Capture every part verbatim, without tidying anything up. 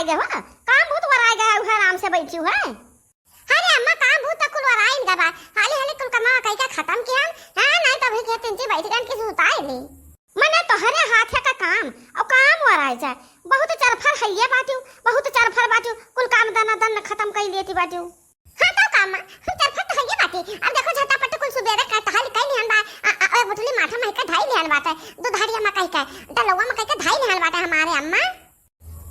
देखो, काम बहुत वराय गया है, आराम से बैठी है। अरे अम्मा, काम बहुत तो कुल वराइन गवा, हाली हाली कुल कमा कई के खत्म किया हम। हाँ, नहीं तो अभी के तिनची बैठ गन की सुताई ली। मने तोहरे हाथ का काम, और काम वराय जाए। बहुत चरफर हइये बाटियो, बहुत चरफर बाटियो, कुल काम दना दन खत्म कई लेती बाटियो। हाँ तो काम, हम चरफर तो हइये बाटी। अब देखो झटापट कुल सुबेरे का टहल कई लिहन बा, आ, आ, एक बुटली माथा में के धाई लिहन बाटे, दुधारिया में कई के, डलवा में कई के धाई लिहन बाटे हमारे अम्मा।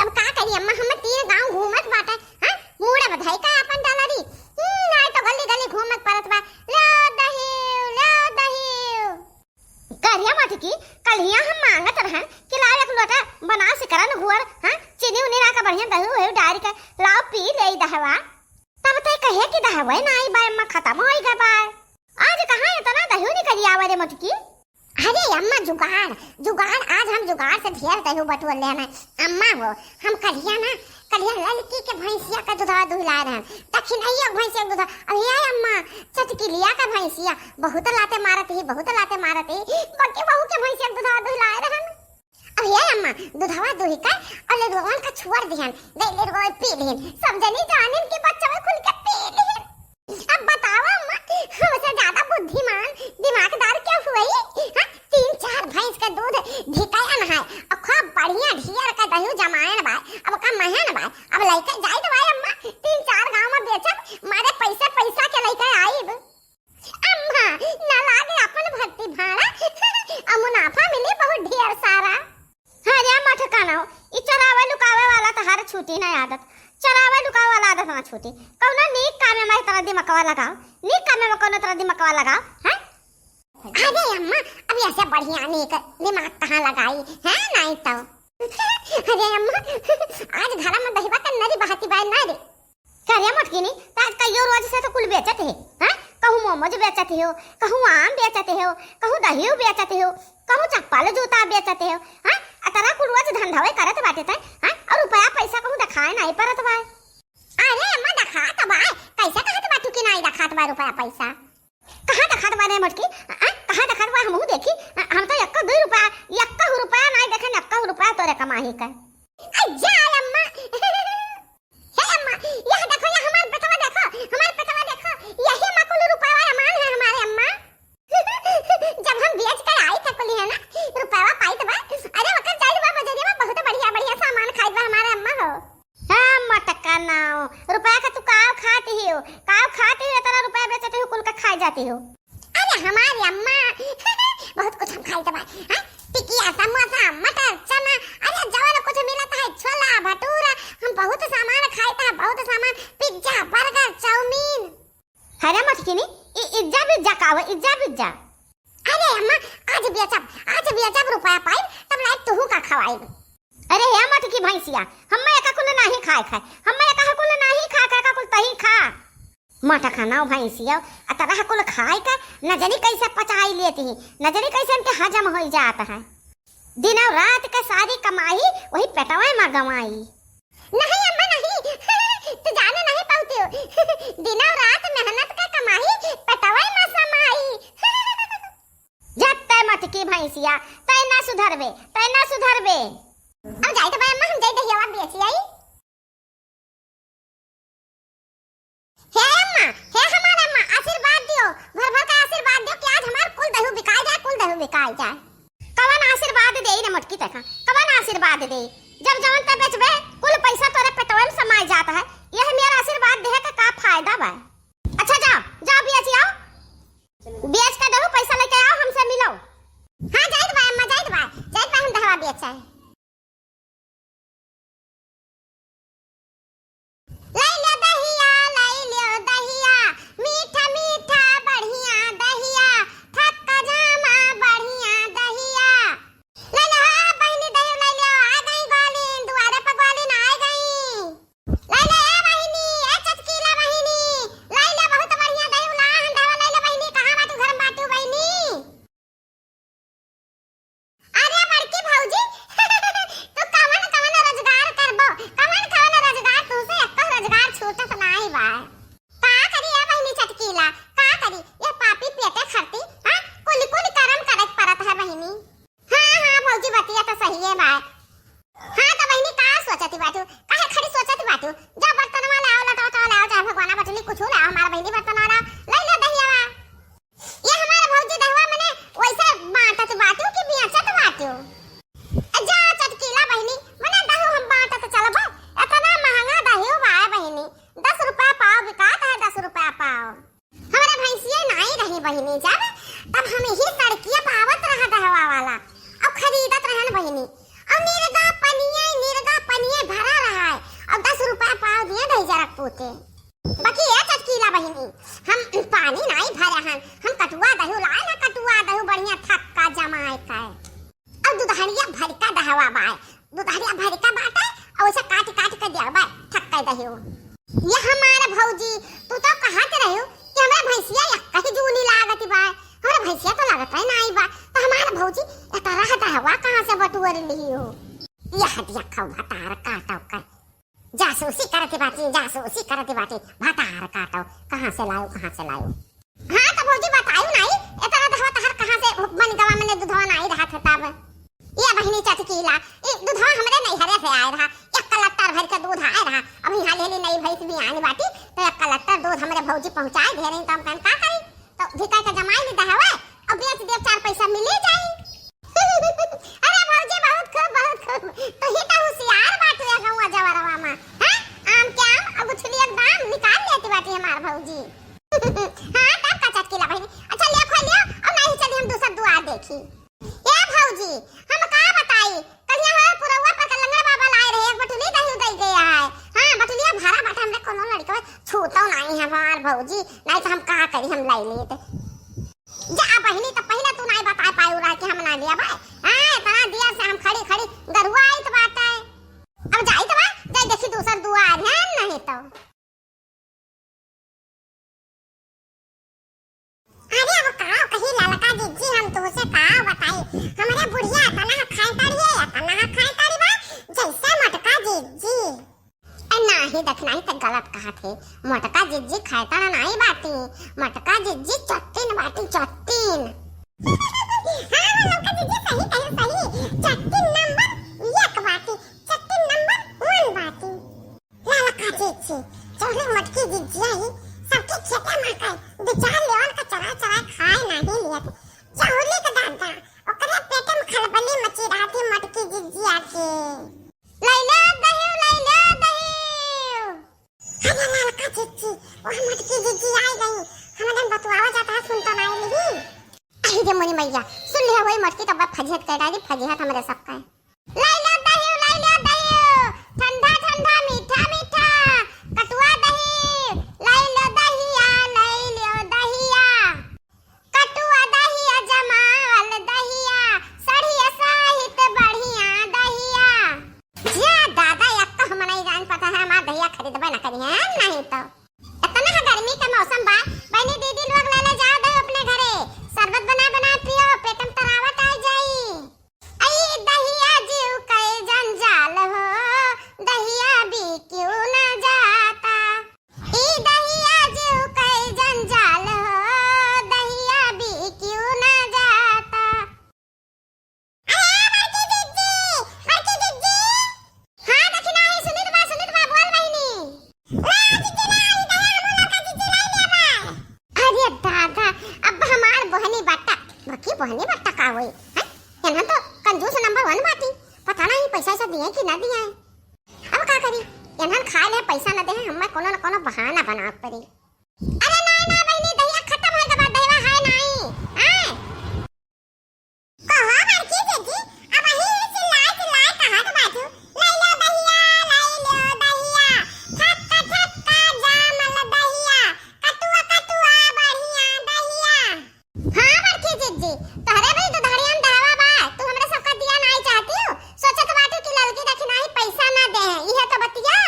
अब का करी अम्मा, हम तीन गांव घूमत बाटे, हाँ? मूड़ा बधाई का अपन डलरी। हम्म, नाय तो गली गली घूमत परत बा। लो दही, लो दही। करिया मटकी, कलिया हम मांगत रहन कि लाओ एक लोटा बना सिकरन घुअर, हाँ? चीनी उनी ना का बढ़िया दही उही डाल के लाओ पी ले दहवा। तब ते कहे कि दहवे ना आई बा अम्मा, खत्म होई गवा बा। आज कहाँ इतना दही निकल आवा रे मटकी? अरे अम्मा, जुगाड़, जुगाड़, आज हम जुगाड़ से ढेर दही बटोर लेना। अम्मा हो, हम कलिया ना, कलिया ललकी के भैंसिया का दूधवा दुहिलाए रहन। दक्षिणैया के भैंसिया के दूधवा, अब ये अम्मा, चटकिलिया का भैंसिया, बहुत लाते मारत ही, बहुत लाते मारत ही, बड़की बहू के भैंसिया के दूधवा दुहिलाए रहन। अब ये अम्मा, दूधवा दुहि के, और लेरुवन का छुअर दिहन, दे लेरुवा पी लिहन, सब जनी जानिन के बच्चा खुल के पी लिहन। अब बताओ अम्मा, हमसे ज्यादा बुद्धिमान, दिमागदार क्या हुई? हाँ, तीन चार भैंस का दूध धिकायन है, और खूब बढ़िया ढियर का दही जमायन बा, अब का महन बा, अब लइके जाइत बा अम्मा, तीन चार गांव में बेचब, मारे पैसा पैसा के लइके आइब। अम्मा, ना लागे अपन भक्ति भाड़ा, और मुनाफा मिली बहुत ढेर सारा। अरे मटकाना हो, ई चरावे लुकावे वाला तहार छूटी ना आदत, चरावे लुकावे वाला आदत ना छूटी। कौनो नीक काम में इतना दिमकवा लगाओ, नीक काम में कौनो तरह दिमकवा लगाओ, हैं? अरे अम्मा, अब ऐसे बढ़िया नीक दिमाग कहाँ लगाई, हैं? नहीं तो। अरे अम्मा, आज घर में दहिवा का नरी बहाती बाय ना रे। का रे मोटकिनी, त आज कइयो रोज से तो कुल बेचत है, हैं? कहूँ मोमोज बेचत हो, कहूँ आम बेचत हो, कहूँ दहियो बेचत हो, कहूँ चप्पल जूता बेचत हो, हैं? अतरा कुल रोज धंधवे करत बाटे तै, हैं? और रुपया पैसा कहूँ देखाए नाहीं परत बाय। अरे अम्मा, देखात बाय, कैसे कहत बाटू कि नाहीं देखात बाय रुपया पैसा? कहाँ देखात बाय रे मोटकी? आ, कहाँ देखात बाय, हमहू देखी। आ, हम तो एक्को दुई रुपया, एक्को रुपया नाहीं देखे, एक्को रुपया तोरे कमाही का। आ, जा अम्मा। हे अम्मा, यह देखो, यह हमार पेटवा देखो, हमार पेटवा देखो, यही में कुल रुपया अमान है हमारे अम्मा। जब हम बेच कर आई थे कुली है ना, रुपया पाई तो बा, अरे वकर जाई बा बजरिया में बहुत बढ़िया बढ़िया सामान खाई बा हमारे अम्मा हो। हाँ, मटका नाव, रुपया का तू काव खाती हो, काव खाती हो, इतना रुपया बेचती हो, कुल का खाई जाती हो। अरे हमारी अम्मा, बहुत कुछ हम खाई तो बा, हाँ? टिकिया, समोसा, मटर, चना, अरे जवन कुछ मिलत है, छोला, भटूरा, हम बहुत सामान खाई था, बहुत सामान, पिज्जा, बर्गर, चाउमीन। अरे मटकिनी, इ-, इज्जा बिज्जा का हो, इज्जा बिज्जा? अरे अम्मा, आज बेचब, आज बेचब रुपया पाइब, तब लाइब तुहू का खवाइब। अरे हे मटकी भैंसिया, हम्मे एका कुल नाहीं खाए खाए, हम्मे एका कुल नाहीं खाए खाए, एका कुल तही खा। मटका नाव भैंसिया, अतरा कुल खाए का न जनी कैसे पचाई लेती ही, न जनी कैसे इनके हजम होई जात है। दिन और रात के सारी कमाई वही पेटवे में गंवाई। नहीं अम्मा नहीं, तू जाने नहीं पाउती हो। दिन और रात मेहनत के कमाई पेटवे में समाई। जब तै मटकी भैंसिया, तै ना सुधरबे, तै ना सुधरबे। अब जाई तो भाई अम्मा, हम जाई दहियावा बेची आई। हे अम्मा, हे हमार अम्मा, आशीर्वाद दियो, भर भर का आशीर्वाद दियो कि आज हमार कुल दही बिकाई जाए, कुल दही बिकाई जाए। कवन आशीर्वाद देई रे मोटकी तैका, कवन आशीर्वाद देई? जब जवन ते बेचबे, कुल पैसा तोरे पेटवे में समाई जात है, यह मेरा आशीर्वाद देहे का का फायदा बा? अच्छा जाओ, जाओ बेच आओ, बेच के दहू पैसा लेके आओ, हमसे मिलो। हाँ जाइत बा अम्मा, जाइत बा, जाइत बा हम दहवा बेच आए। लई लो दहिया, लई लो दहिया, मीठा मीठा बढ़िया दहिया, थक्का जामा बढ़िया दहिया। लई लो हो बहिनी दहिया, लई लो, आ गई ग्वालिन, दुआरे पर ग्वालिन आ गई। लई लो ए बहिनी, ए चटकीला बहिनी, के। बाकी ए चटकीला बहिनी, हम पानी नाई भरे हन, हम कटुआ दही लाए ना, कटुआ दही बढ़िया थक्का जमाए के। अब दुधड़िया भरिका दहवा बाय, दुधड़िया भरिका बाटे, और उसे काट काट के दिया बाय, थक्का दही। ये हमारे भौजी, तू तो कहत रहियो कि हमरा भैंसिया एक ही जूनी लागत बा, हमरा भैंसिया तो लागत है नाई बा, तो हमारे भौजी एतरा दहवा कहाँ से बटुअर लिही हो? यह दिया खाओ भतार काटो कर। जासूसी करत बाटी, जासूसी करत बाटी, भतार काटो, कहाँ से लायो, कहाँ से लायो? हाँ, तो भौजी बतायो नाई, एतना दहवा तहार कहाँ से बन गवा, मने दुधवा नाई रहत है तब। ये बहिनी चटकीला, ई दुधवा हमरे नैहरे से आए रहा, एक कलट्टर भर के दूध आए रहा, अब यहाँ ले ली नई भैंस भी आनी बाटी, तो एक कलट्टर दूध हमरे भौजी पहुँचाए दे रही, तो हम कहन का करी? तो धिका के जमाई ली दहवा, और बेच देब, चार पैसा मिली जाई। अरे भौजी, बहुत खूब, बहुत खूब। तू ही तो होशियार बाटू है गौवा जवरवा में, हैं? आम के आम, अगुछली एकदम निकाल लेती बाटी हमार भौजी। हाँ, तब का चटकीला बहिनी। अच्छा, ले खा लियो, और नहीं चली हम दूसर दुआर देखी। ए भौजी, हम का बताई, कल यहाँ पुरौआ पर के लंगड़ा बाबा लाए रहे, एक बटुली दही दे गया है। हाँ, बटुलिया भरा बाटे, हमरे कोनो लड़का छूतो नहीं है हमार भौजी, नहीं तो हम का करी, हम लाई लेते। जा बहिनी, तो पहिले तू नाई बताए पायू रहा कि हम ना लिया भाई। हाँ, इतना दिया से हम खड़ी खड़ी गरुआ आइत बाटे। अब जाइत बा, जाई देखी दूसर दुआर है, नहीं तो। अरे अब का कही ललका जिज्जी, हम तुहसे का बताई, हमरे बुढ़िया इतना खाए ताड़ी है, इतना खाए ताड़ी बा, जैसे मोटका जिज्जी। ए, नाही, दखिनाही त गलत कहत है। मोटका जिज्जी खाए ताड़ा नाही बाटी, मोटका जिज्जी चट्टिन बाटी, चट्टिन। हाँ, हाँ, ललका जिज्जी सही कहे, सही। चट्टिन नंबर एक बाटी, चट्टिन नंबर वन बाटी। ललका जिज्जी, चौली मोटकी जिज्जी आई, सबके खेते में आकर दो चार लेवन का चरा चरा खाए नाही लियत। चौली का दादा, ओकरे पेट में खलबली मची रहती मोटकी जिज्जी आके। लैले दहियो, लैले दहियो। अरे ललका जिज्जी, वह मोटकी जिज्जी आई गई। हमदन बतुआवा जाता है, सुन तो नहीं लिही। अरे रे मोरी मैया, सुन लिया वही मोटकी तो बा फजिहत कह डाली, फजिहत हमरे सब का है। लैले दहियो, लैले दहियो, ठंडा ठंडा, मीठा मीठा, कटुआ दही, लैले दहिया, लैले दहिया। कटुआ दहिया, जमावल दहिया, सड़िया साहित बढ़िया दहिया। जा दादा, एक तो हम नहीं जान पता है, हमार दहिया खरीदबे न करी है, नहीं तो। इतना है गर्मी के मौसम बा, बहनी दीदी लोग ले ले जाओ दही अपने घरे, शरबत बना बना पियो, पेट में तरावट आ जाई। आई दहिया जीव कई जंजाल हो, दहिया भी क्यों ना जाता। ई दहिया जीव कई जंजाल हो, दहिया भी क्यों ना जाता। अरे बड़की जिज्जी, बड़की जिज्जी। हाँ दखिनाही, सुनित बा, सुनित बा, बोल बहिनी। ला जिज्जी ला, ई दहिया हमू ललका जिज्जी लाई ले बा। अरे दादा, अब हमार बहनी बट्टा, बकी बहनी बट्टा का होई? हैं? एनहन तो कंजूस नंबर वन बाटी, पता नहीं पैसा वैसा दिए कि ना दिए। अब का करी, एनहन खाए ले पैसा ना दे, हमें कोनो न कोनो बहाना बनावे पड़ी। अरे नाई, नाई बहिनी, दहिया खत्म होए के बाद दहिया है नाई, हैं? कहो बड़की जिज्जी, अब अही चिल्लाए चिल्लाए कहत बाटू, "लै लो दहिया, लै लो दहिया, थक्का थक्का जामल दहिया, कटुआ कटुआ बढ़िया दहिया।" हाँ बड़की जिज्जी, तोहरे भी दुधड़िया में दहवा बा, तू हमरे सबका दिया नाई चाहती हो, सोचत बाटू कि ललकी दखिनाही पैसा ना दे, इहे तो बतिया।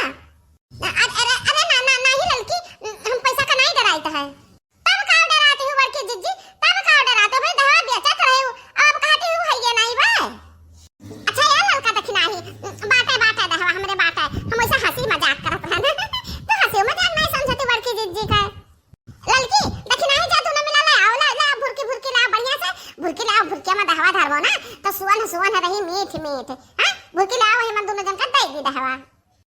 अरे, अरे, अरे, ना, ना, नाही ललकी, हम पैसा का नाही डराइत है। तब का डराती हूँ बड़की जिज्जी, तब का डराते हो भाई, दहवा बेचत रहे हो, अब कहती हूँ है ये नाही बा। अच्छा यार ललका दखिनाही, बाटे, बाटे दहवा हमरे बाटे, हम ऐसा हंसी मजाक करत रहे ना, तो हंसी मजाक नाही समझती बड़की जिज्जी का। ललकी दखिनाही जा तू ना मिला ले, आओ ला, ला, भुरकी, भुरकी ला बढ़िया से, भुरकी ला, भुरकिया में दहवा धरबो ना, तो सुअन, सुअन रही मीठ, मीठ, हाँ, भुरकी ला, वही में दोनों जन का दे दी दहवा।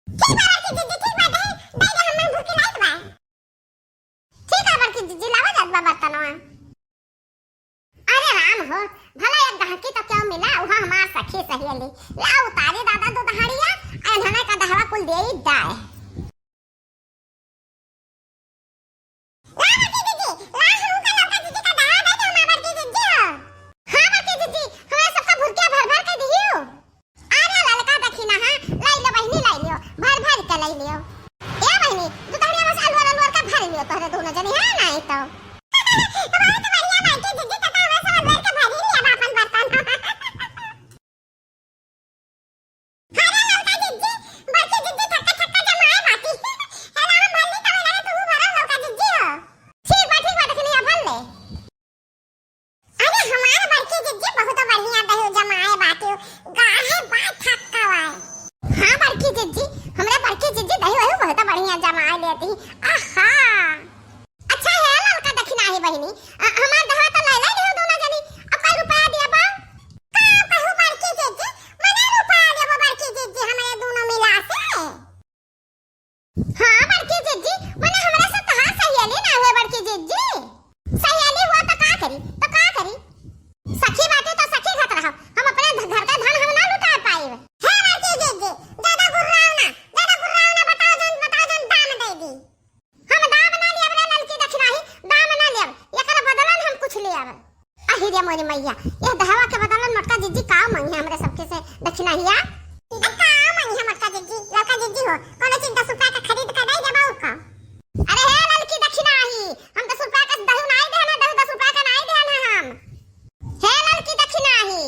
ठीक बा बड़की जिज्जी, ठीक बा, दे, दे दे, हम भुरकी लाइत बा। ठीक है बड़की जिज्जी, लावा जात बा बर्तनवा। अरे राम हो, भला एक गहकी तो क्यों मिला, वह हमार सखी सहेली। ला उतारी दादा दुधड़िया, एन्हने का दहवा कुल देई दाए। ला बड़की जिज्जी, ला हमका ललका जिज्जी का दहवा दे दे, हमार बड़की जिज्जी हो। हाँ बड़की जिज्जी, हमरा सबका भुरकिया भर भर के दिहियो। अरे ललका दखिना, हाँ, लाई लो बहिनी, लाई लियो, भर भर के लाई लियो। ए बहिनी, तू तो तोहरे दोनों जनी है ना, ई तो। हमारे तो बढ़िया बाटे जिज्जी, तो हमें सब अंदर के भरी लिया बा अपन बर्तन। अरे ललका जिज्जी, बड़की जिज्जी थक्का थक्का जमाए बाटी। है ना, हम भरली तब लगे तू भरा ललका जिज्जी हो। ठीक बा, ठीक बा, देखनी है, भर ले। अरे हमार बड़की जिज्जी बहुत बढ़िया दही जमाए बाटी। गाढ़े बा थक्का वाए। हाँ बड़की जिज्जी, हमरे बड़की जिज्जी दही वही बहुत बढ़िया जमाए लेती। आहा। अच्छा है ललका दखिनाही बहिनी, अ, हमार दहवा तो ले ले रहो दोनों जनी, अब कई रुपया दिया बा? का कहू बड़की जिज्जी, मने रुपया देबो बड़की जिज्जी हमरे दोनों मिला से? हाँ बड़की जिज्जी, मने हमरा से तहार सहेली ना हुए बड़की जिज्जी। सहेली हुआ तो का करी, तो का करी? सखी बाटे तो सखी घत रहो, हम अपने ध-, घर का धन हम ना लुटा पाइब। हे बड़की जिज्जी, ज्यादा गुर्राओ ना, ज्यादा गुर्राओ ना, बताओ जन, बताओ जन दाम दे दी। हम दाम ना लेब रे ललकी दखिनाही, दाम ना लेब, एकर बदलन हम कुछ लेब। अहि रे मोरी मैया, यह दहवा के बदलन मोटका जिज्जी का मंगिहे हमरे सबके से दखिनाहिया? ए, का मंगिहे मोटका जिज्जी? ललका जिज्जी हो, कोनो चीज दस रुपया के खरीद के दे देबा उ का? अरे हे ललकी दखिनाही, हम दस रुपया के दही नाई देहन है, दही दस रुपया के नाई देहन है हम। हे ललकी दखिनाही,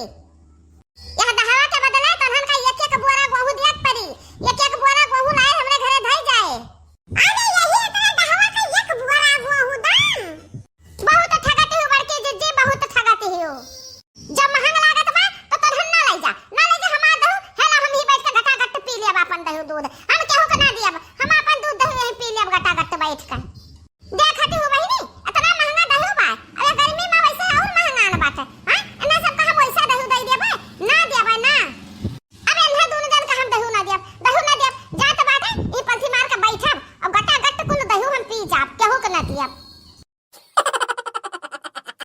यह दहवा के बदले तोहन का एक एक बोरा गोहूँ दियत परी, एक एक बोरा गोहूँ लाए हमरे घरे धई जाए। अरे यही इतना दहवा का एक बोरा गोहूँ दाम? बहुत ठगत ही हो बड़की जिज्जी, बहुत ठगत ही हो। जब महंग लागत बा तो तोहन ना ले जा, ना ले जा हमार दहू, हेला हम ही बैठ के गटागट पी लेब अपन दहू दूध, हम केहू के ना दियब, हम अपन दूध दहू यहीं पी लेब गटागट बैठ के।